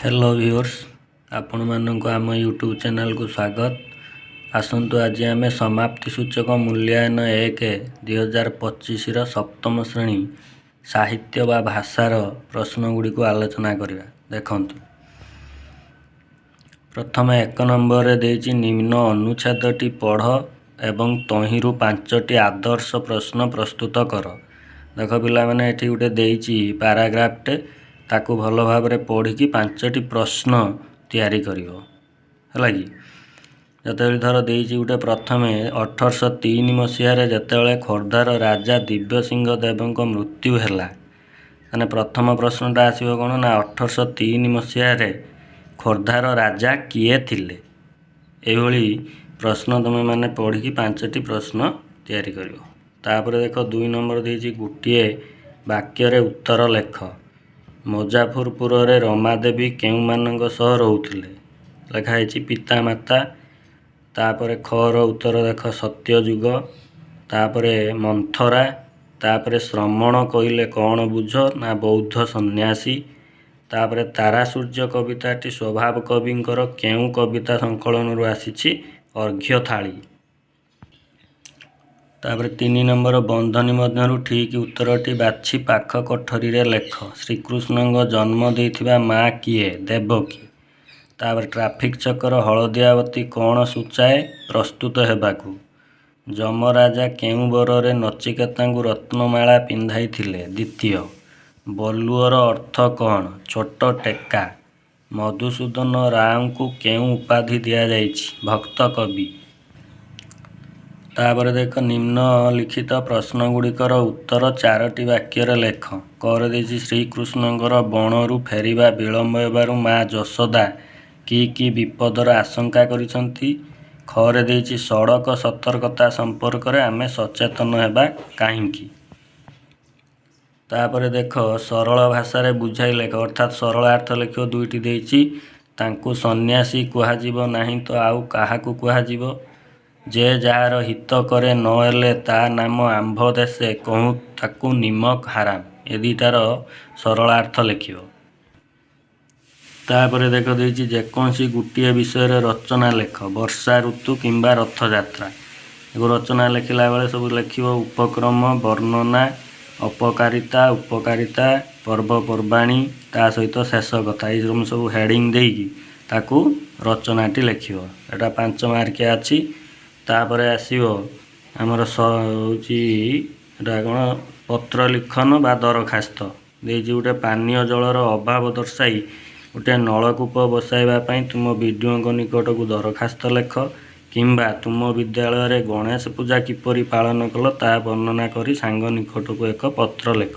Hello viewers, ଆପଣମାନଙ୍କୁ ଆମ YouTube ଚ୍ୟାନେଲକୁ ସ୍ୱାଗତ। ଆସନ୍ତୁ, ଆଜି ଆମେ ସମାପ୍ତି ସୂଚକ ମୂଲ୍ୟାୟନ 1, 2025ର ସପ୍ତମ ଶ୍ରେଣୀ ସାହିତ୍ୟ ବା ଭାଷାର ପ୍ରଶ୍ନ ଗୁଡ଼ିକୁ ଆଲୋଚନା କରିବା। ଦେଖନ୍ତୁ, ପ୍ରଥମେ 1 ନମ୍ବରରେ ଦେଇଛି, ନିମ୍ନ ଅନୁଚ୍ଛେଦଟି ପଢ଼ ଏବଂ ତହିଁରୁ ପାଞ୍ଚଟି ଆଦର୍ଶ ପ୍ରଶ୍ନ ପ୍ରସ୍ତୁତ କର। ଦେଖ ପିଲାମାନେ, ଏଠି ଗୋଟେ ଦେଇଛି ପାରାଗ୍ରାଫଟେ, ତାକୁ ଭଲ ଭାବରେ ପଢ଼ିକି ପାଞ୍ଚଟି ପ୍ରଶ୍ନ ତିଆରି କରିବ, ହେଲା କି? ଯେତେବେଳେ ଧର ଦେଇଛି ଗୋଟେ ପ୍ରଥମେ, 1803 ମସିହାରେ ଯେତେବେଳେ ଖୋର୍ଦ୍ଧାର ରାଜା ଦିବ୍ୟସିଂହ ଦେବଙ୍କ ମୃତ୍ୟୁ ହେଲା, ମାନେ ପ୍ରଥମ ପ୍ରଶ୍ନଟା ଆସିବ କ'ଣ ନା, 1803 ମସିହାରେ ଖୋର୍ଦ୍ଧାର ରାଜା କିଏ ଥିଲେ? ଏଇଭଳି ପ୍ରଶ୍ନ ତୁମେମାନେ ପଢ଼ିକି ପାଞ୍ଚଟି ପ୍ରଶ୍ନ ତିଆରି କରିବ। ତାପରେ ଦେଖ, 2 ନମ୍ବର ଦେଇଛି, ଗୋଟିଏ ବାକ୍ୟରେ ଉତ୍ତର ଲେଖ। ମୁଜାଫରପୁରରେ ରମାଦେବୀ କେଉଁମାନଙ୍କ ସହ ରହୁଥିଲେ? ଲେଖା ହେଇଛି ପିତାମାତା। ତାପରେ ଖର ଉତ୍ତର ଦେଖ, ସତ୍ୟଯୁଗ। ତାପରେ ମନ୍ଥରା। ତାପରେ ଶ୍ରମଣ କହିଲେ କ'ଣ ବୁଝ? ନା ବୌଦ୍ଧ ସନ୍ନ୍ୟାସୀ। ତାପରେ ତାରା ସୂର୍ଯ୍ୟ କବିତାଟି ସ୍ୱଭାବ କବିଙ୍କର କେଉଁ କବିତା ସଂକଳନରୁ ଆସିଛି? ଅର୍ଘ୍ୟ ଥାଳି। ତାପରେ 3 ନମ୍ବର, ବନ୍ଧନୀ ମଧ୍ୟରୁ ଠିକ୍ ଉତ୍ତରଟି ବାଛି ପାଖ କୋଠରୀରେ ଲେଖ। ଶ୍ରୀକୃଷ୍ଣଙ୍କ ଜନ୍ମ ଦେଇଥିବା ମା କିଏ? ଦେବକୀ। ତାପରେ ଟ୍ରାଫିକ୍ ଛକର ହଳଦିଆବତୀ କ'ଣ ସୂଚାଏ? ପ୍ରସ୍ତୁତ ହେବାକୁ। ଯମରାଜା କେଉଁ ବରରେ ନଚିକେତାଙ୍କୁ ରତ୍ନମାଳା ପିନ୍ଧାଇଥିଲେ? ଦ୍ୱିତୀୟ। ବଲୁଅର ଅର୍ଥ କ'ଣ? ଛୋଟ ଟେକା। ମଧୁସୂଦନ ରାଓଙ୍କୁ କେଉଁ ଉପାଧି ଦିଆଯାଇଛି? ଭକ୍ତ କବି। ତାପରେ ଦେଖ, ନିମ୍ନଲିଖିତ ପ୍ରଶ୍ନଗୁଡ଼ିକର ଉତ୍ତର ଚାରୋଟି ବାକ୍ୟରେ ଲେଖ। କରେ ଦେଇଛି, ଶ୍ରୀକୃଷ୍ଣଙ୍କର ବଣରୁ ଫେରିବା ବିଳମ୍ବ ହେବାରୁ ମା ଯଶୋଦା କି କି ବିପଦର ଆଶଙ୍କା କରିଛନ୍ତି? ଖରେ ଦେଇଛି, ସଡ଼କ ସତର୍କତା ସମ୍ପର୍କରେ ଆମେ ସଚେତନ ହେବା କାହିଁକି? ତାପରେ ଦେଖ, ସରଳ ଭାଷାରେ ବୁଝାଇ ଲେଖ, ଅର୍ଥାତ୍ ସରଳାର୍ଥ ଲେଖିବ। ଦୁଇଟି ଦେଇଛି, ତାଙ୍କୁ ସନ୍ନ୍ୟାସୀ କୁହାଯିବ ନାହିଁ ତ ଆଉ କାହାକୁ କୁହାଯିବ? ଯେ ଯାହାର ହିତ କରେ ନହେଲେ ତା ନାମ ଆମ୍ଭ ଦେଶେ କହୁ ତାକୁ ନିମକ ହାରାମ। ଏ ଦୁଇଟାର ସରଳାର୍ଥ ଲେଖିବ। ତାପରେ ଦେଖ, ଦେଇଛି ଯେକୌଣସି ଗୋଟିଏ ବିଷୟରେ ରଚନା ଲେଖ, ବର୍ଷା ଋତୁ କିମ୍ବା ରଥଯାତ୍ରା। ଏକୁ ରଚନା ଲେଖିଲା ବେଳେ ସବୁ ଲେଖିବ ଉପକ୍ରମ, ବର୍ଣ୍ଣନା, ଅପକାରିତା, ଉପକାରିତା, ପର୍ବପର୍ବାଣୀ, ତା ସହିତ ଶେଷ କଥା। ଏଇ ସବୁ ହେଡ଼ିଂ ଦେଇକି ତାକୁ ରଚନାଟି ଲେଖିବ। ଏଇଟା 5 ମାର୍କିଆ ଅଛି। ତାପରେ ଆସିବ ଆମର ହେଉଛି ଏଇଟା କ'ଣ, ପତ୍ର ଲିଖନ ବା ଦରଖାସ୍ତ। ଦେଇଛି ଗୋଟେ, ପାନୀୟ ଜଳର ଅଭାବ ଦର୍ଶାଇ ଗୋଟିଏ ନଳକୂପ ବସାଇବା ପାଇଁ ତୁମ ବିଡ଼ିଓଙ୍କ ନିକଟକୁ ଦରଖାସ୍ତ ଲେଖ, କିମ୍ବା ତୁମ ବିଦ୍ୟାଳୟରେ ଗଣେଶ ପୂଜା କିପରି ପାଳନ କଲ ତାହା ବର୍ଣ୍ଣନା କରି ସାଙ୍ଗ ନିକଟକୁ ଏକ ପତ୍ର ଲେଖ।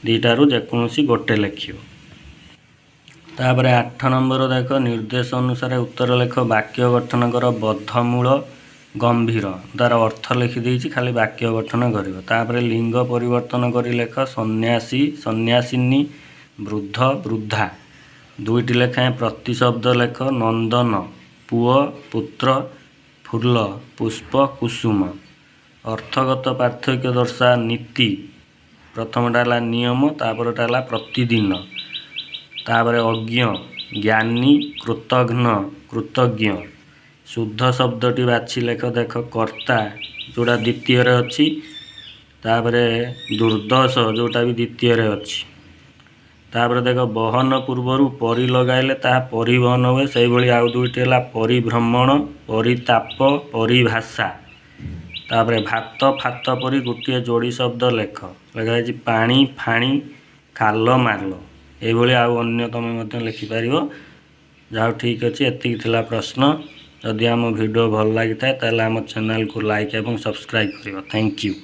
ଦୁଇଟାରୁ ଯେକୌଣସି ଗୋଟେ ଲେଖିବ। ତାପରେ 8 ନମ୍ବର ଦେଖ, ନିର୍ଦ୍ଦେଶ ଅନୁସାରେ ଉତ୍ତର ଲେଖ। ବାକ୍ୟ ଗଠନ କର, ବଦ୍ଧମୂଳ ଗମ୍ଭୀର। ତାର ଅର୍ଥ ଲେଖିଦେଇଛି, ଖାଲି ବାକ୍ୟ ଗଠନ କରିବ। ତାପରେ ଲିଙ୍ଗ ପରିବର୍ତ୍ତନ କରି ଲେଖ, ସନ୍ନ୍ୟାସୀ ସନ୍ନ୍ୟାସିନୀ, ବୃଦ୍ଧ ବୃଦ୍ଧା। ଦୁଇଟି ଲେଖାଏଁ ପ୍ରତିଶବ୍ଦ ଲେଖ, ନନ୍ଦନ ପୁଅ ପୁତ୍ର, ଫୁଲ ପୁଷ୍ପ କୁସୁମ। ଅର୍ଥଗତ ପାର୍ଥକ୍ୟ ଦର୍ଶା, ନୀତି। ପ୍ରଥମଟା ହେଲା ନିୟମ, ତାପରଟା ହେଲା ପ୍ରତିଦିନ। ତାପରେ ଅଜ୍ଞ ଜ୍ଞାନୀ, କୃତଘ୍ନ କୃତଜ୍ଞ। ଶୁଦ୍ଧ ଶବ୍ଦଟି ବାଛି ଲେଖ। ଦେଖ, କର୍ତ୍ତା ଯେଉଁଟା ଦ୍ୱିତୀୟରେ ଅଛି, ତାପରେ ଦୁର୍ଦ୍ଦଶ ଯେଉଁଟା ବି ଦ୍ୱିତୀୟରେ ଅଛି। ତାପରେ ଦେଖ, ବହନ ପୂର୍ବରୁ ପରି ଲଗାଇଲେ ତାହା ପରିବହନ ହୁଏ। ସେଇଭଳି ଆଉ ଦୁଇଟି ହେଲା ପରିଭ୍ରମଣ, ପରିତାପ, ପରିଭାଷା। ତାପରେ ଭାତ ଫାତ ପରି ଗୋଟିଏ ଯୋଡ଼ି ଶବ୍ଦ ଲେଖ। ଲେଖା ହେଇଛି ପାଣି ଫାଣି, ଖାଲ ମାଲ। ଏଇଭଳି ଆଉ ଅନ୍ୟ ତମେ ମଧ୍ୟ ଲେଖିପାରିବ। ଯାହା ଠିକ୍ ଅଛି, ଏତିକି ଥିଲା ପ୍ରଶ୍ନ। ଯଦି ଆମ ଭିଡ଼ିଓ ଭଲ ଲାଗିଥାଏ, ତାହେଲେ ଆମ ଚ୍ୟାନେଲକୁ ଲାଇକ୍ ଏବଂ ସବସ୍କ୍ରାଇବ୍ କରିବ। Thank you.